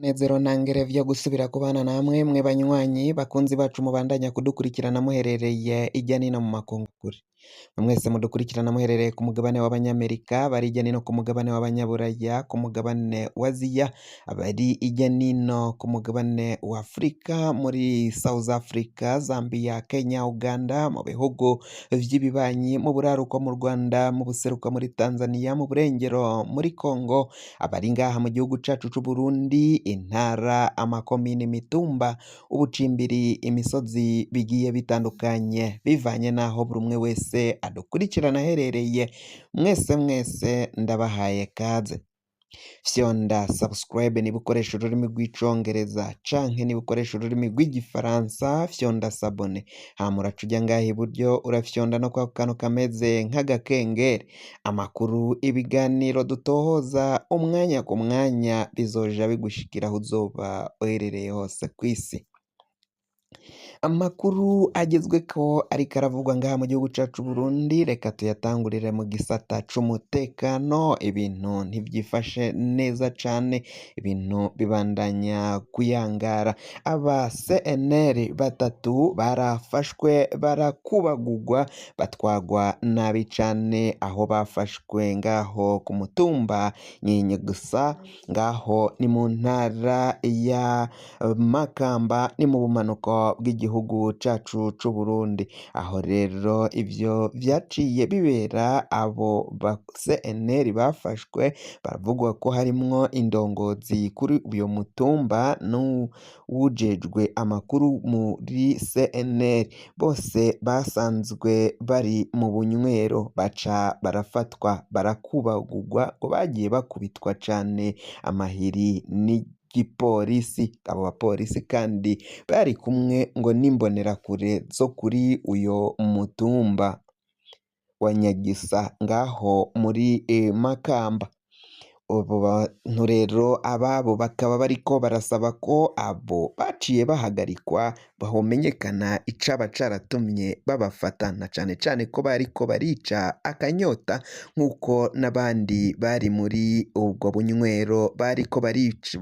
Munezero ntangere vyo gusubira kubana namwe mwe banywanyi bakunzi bacu mubandanya kudukurikirana muherereye irya nino mu makungu kure. Mwese mudukurikirana muherereye ku mugabane w'abanyamerika, bari irya nino ku mugabane w'abanyaburaya, ku mugabane wa Aziya, abari irya nino ku mugabane wa Afurika, muri South Africa, Zambia, Kenya, Uganda, mu bihugu vy'ibibanyi, mu buraruko mu Rwanda, mu buseruko muri Tanzania, mu burengero muri Congo, abari ngaha mu gihugu cacu c'Uburundi, intara, amakomine, imitumba, ubucimbiri, imisozi bigiye bitandukanye bivanye n'aho buri umwe wese adukurikirana aherereye, mwese mwese ndabahaye kaze. Fyonda subscribe niba ukoresha ururimi rw'icongereza canke niba ukoresha ururimi rw'igifaransa fyonda s'abonner, hama uraca uja ngaha iburyo urafyonda no kwako kantu kameze nk'agakengeri, amakuru, ibiganiro dutohoza umwanya ku mwanya bizoja bigushikira aho uzoba uherereye hose kw'isi. Amakuru agezweko ariko aravugwa ngaha mu gihugu cacu Burundi, reka tuyatangurire mu gisata c'umutekano, ibintu ntivyifashe neza cane, ibintu bibandanya kuyangara. Aba CNL batatu barafashwe barakubagurwa batwagwa nabi cane, aho bafashwe ngaho ku mutumba Nyenyegusa, ngaho ni mu ntara ya Makamba, ni mu bumanuko bw'igihugu cacu c'Uburundi. Aho rero ivyo vyaciye bibera abo ba CNL bafashwe, baravugwa ko harimwo indongozi kuri uyo mutumba n'uwujejwe amakuru muri CNL, bose basanzwe bari mu bunywero, baca barafatwa barakubagurwa ngo bagiye bakubitwa cane amahiri n'igipolisi. Abo bapolisi kandi bari kumwe ngo n'imbonerakure zo kuri uyo mutumba wa Nyagisa ngaho muri Makamba. Abo bantu rero ababo bakaba bariko barasaba ko abo baciye bahagarikwa homenyekana icaba caratumye babafata, na cane cane ko bariko barica akanyota nk'uko n'abandi bari muri ubwo bunywero bariko barica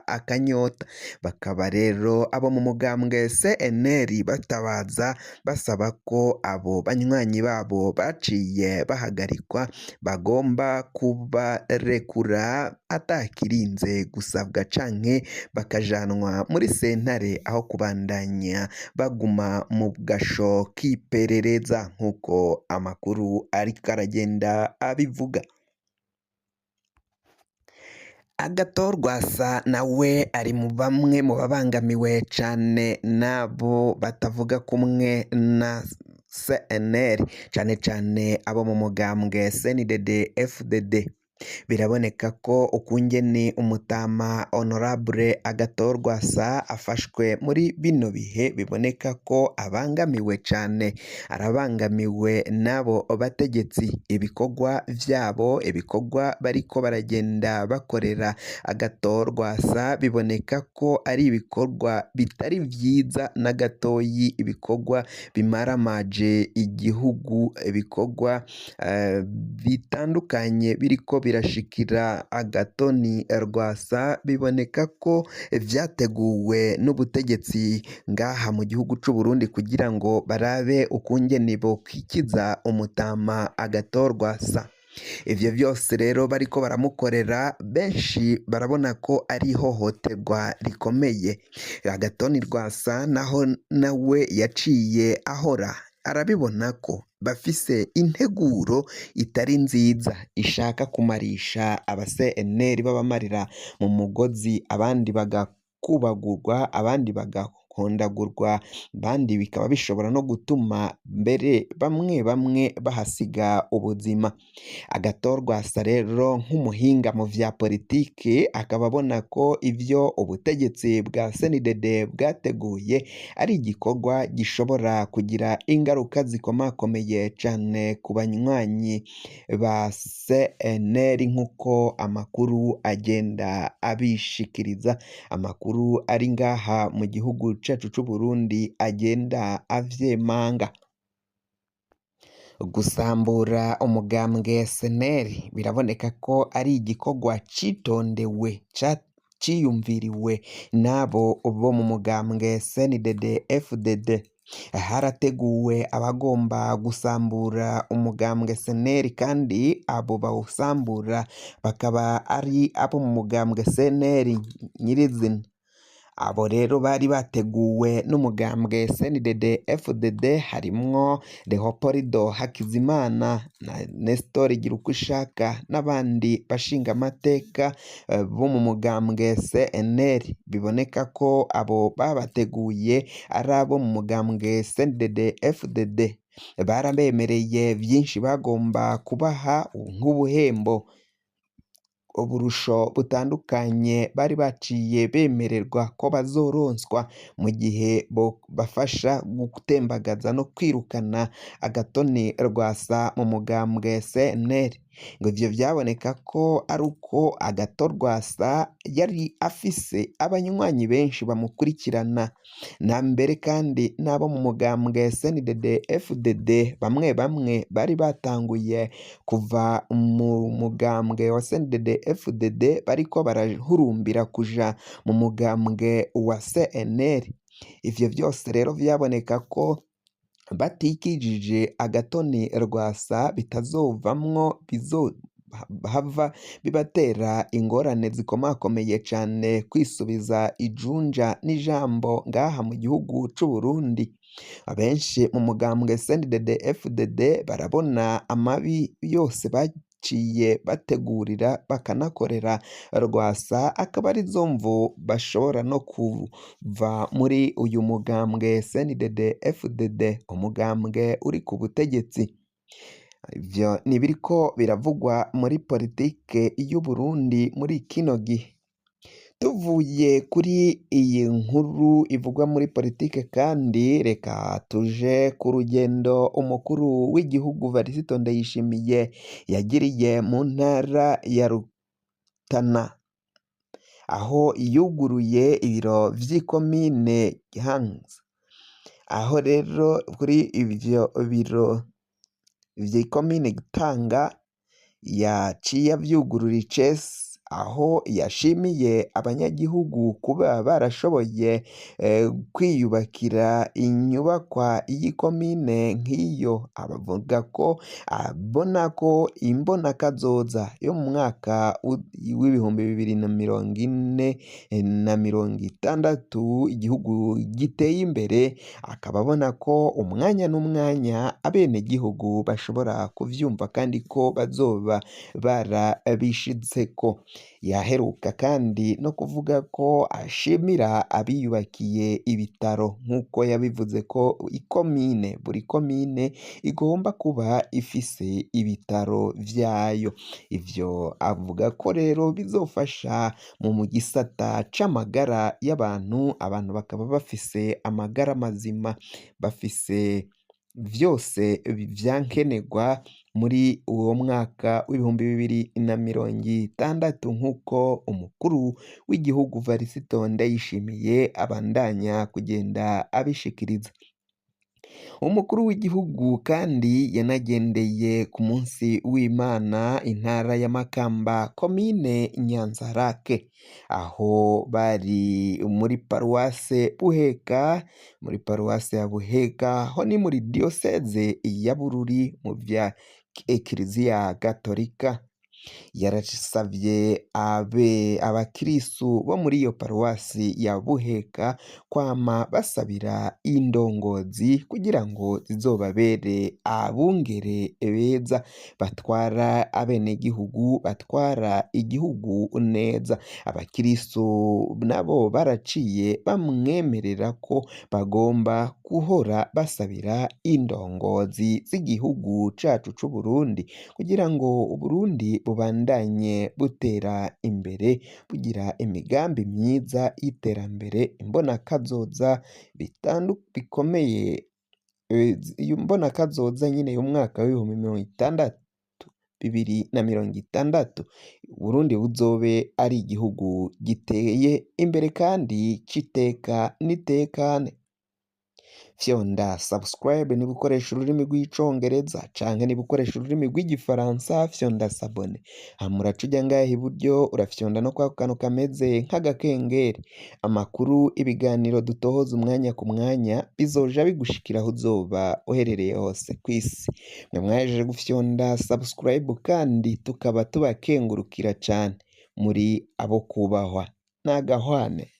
akanyota. Bakaba rero abo mu mugambwe CNL batabaza basaba ko abo banywanyi babo baciye bahagarikwa bagomba kubarekura atakirinze gusabwa canke bakajanwa muri sentare aho kubandanya baguma mu gasho k'iperereza nk'uko amakuru ariko aragenda abivuga. Agathon Rwasa nawe ari mu bamwe mu babangamiwe cane n'abo batavuga kumwe na CNL, cane cane abo mu mugambwe CNDD FDD. Biraboneka ko ukungene umutama Honorable Agathon Rwasa afashwe muri bino bihe biboneka ko abangamiwe cane, arabangamiwe n'abo bategetsi, ibikorwa vyabo, ibikorwa bariko baragenda bakorera Agathon Rwasa biboneka ko ari ibikorwa bitari vyiza na gatoyi, ibikorwa bimaramaje igihugu, ibikorwa bitandukanye biriko birashikira Agathon Rwasa, biboneka ko vyateguwe n'ubutegetsi ngaha mu gihugu c'Uburundi kugira ngo barabe ukungene bokwikiza umutama Agathon Rwasa. Ivyo vyose rero bariko baramukorera, benshi barabona ko ari ihohoterwa rikomeye. Agathon Rwasa naho nawe yaciye ahora arabibona ko bafise integuro itari nziza ishaka kumarisha aba CNL babamarira mu mugozi, abandi bagakubagurwa, abandi bagahondagurwa, abandi bikaba bishobora no gutuma mbere bamwe bamwe bahasiga ubuzima. Agathon Rwasa rero nk'umuhinga mu vya politiki akaba abona ko ivyo ubutegetsi bwa CNDD bwateguye ari igikorwa gishobora kugira ingaruka zikomakomeye cane ku banywanyi ba CNL nk'uko amakuru agenda abishikiriza, amakuru ari ngaha mu gihugu cacu c'Uburundi agenda avyemanga. Gusambura umugambwe SNL biraboneka ko ari igikorwa citondewe. ciyumviriwe n'abo bo mu mugambwe CNDD FDD. Harateguwe abagomba gusambura umugambwe SNL, kandi abo bawusambura bakaba ari abo mu mugambwe SNL nyirizina. Abo rero bari bateguwe n'umugambwe CNDD FDD, harimwo Leopoldo Hakizimana na Nestor Girukwishaka n'abandi bashingamateka bo mu mugambwe CNL. Biboneka ko abo babateguye ari abo mu mugambwe CNDD FDD. Barabemereye vyinshi bagomba kubaha nk'ubuhembo, uburusho butandukanye bari baciye bemererwa ko bazoronswa mu gihe bafasha gutembagaza no kwirukana Agatoni Rwasa mu mugambwe CNL. Ngo ivyo vyaboneka ko ari uko Agato Rwasa yari afise abanywanyi benshi bamukurikirana, na mbere kandi n'abo mu mugambwe CNDD FDD bamwe bamwe bari batanguye kuva mu mugambwe wa CNDD FDD bariko barahurumbira kuja mu mugambwe wa CNL. Ivyo vyose rero vyaboneka ko batikijije Agatoni Rwasa bitazovamwo, bizohava bibatera ingorane zikomakomeye cane kwisubiza ijunja n'ijambo ngaha mu gihugu c'Uburundi. Abenshi mu mugambwe CNDD FDD barabona amabi yose baciye bategurira bakanakorera Rwasa, akaba arizo mvo bashobora no kuva muri uyu mugambwe CNDD FDD, umugambwe uri ku butegetsi. Ivyo ni biriko biravugwa muri politike y'Uburundi muri kino gihe. Tuvuye kuri iyi nkuru ivugwa muri politike kandi, reka tuje ku rugendo umukuru w'igihugu Varisito Ndayishimiye yagiriye mu ntara ya Rutana, aho yuguruye ibiro vy'ikomine Gihanza. Aho rero kuri ivyo biro vy'ikomine Gitanga yaciye avyugurura icese, aho yashimiye abanyagihugu kuba barashoboye kwiyubakira inyubakwa y'ikomine nk'iyo. Abavuga ko abona ko imbonakazoza yo mu mwaka w'2040 na 60 igihugu giteye imbere, akaba abona ko umwanya n'umwanya abenegihugu bashobora kuvyumva kandi ko bazoba barabishitseko. Yaheruka kandi no kuvuga ko ashimira abiyubakiye ibitaro, nk'uko yabivuze ko ikomine, buri komine igomba kuba ifise ibitaro vyayo. Ivyo avuga ko rero bizofasha mu gisata c'amagara y'abantu, abantu bakaba bafise amagara mazima, bafise vyose vyankenerwa muri uwo mwaka w'2060, nk'uko umukuru w'igihugu Varisito Ndayishimiye abandanya kugenda abishikiriza. Umukuru w'igihugu kandi yanagendeye ku munsi w'Imana intara ya Makamba, komine Nyanzarake, aho bari muri paruwase Buheka, muri paruwase ya Buheka ho ni muri diyoseze ya Bururi mu vya Ekiriziya Gatolika. Yarasavye abe abakirisu bo muri iyo paruwasi ya Buheka kwama basabira indongozi kugira ngo zizobabere abungere beza batwara abenegihugu, batwara igihugu neza. Abakirisu nabo baraciye bamwemerera ko bagomba guhora basabira indongozi z'igihugu cacu c'Uburundi, kugira ngo Uburundi bubandanye butera imbere, bugira imigambi myiza y'iterambere, imbonakazoza bikomeye, imbonakazoza nyine y'umwaka w'60,000, 2060, Uburundi buzobe ari igihugu giteye imbere kandi c'iteka n'itekane. Fyonda subscribe niba ukoresha ururimi rw'icongereza, canke niba ukoresha ururimi rw'igifaransa, fyonda s'abonner. Hama uraca uja ngaha iburyo, urafyonda no kwako kantu kameze nk'agakengeri. Amakuru, ibiganiro dutohoza umwanya ku mwanya bizoja bigushikira aho uzoba uherereye hose kw'isi. Mwe mwahejeje gufyonda subscribe kandi tukaba tubakengurukira cane, muri abo kubahwa. Nagahwane.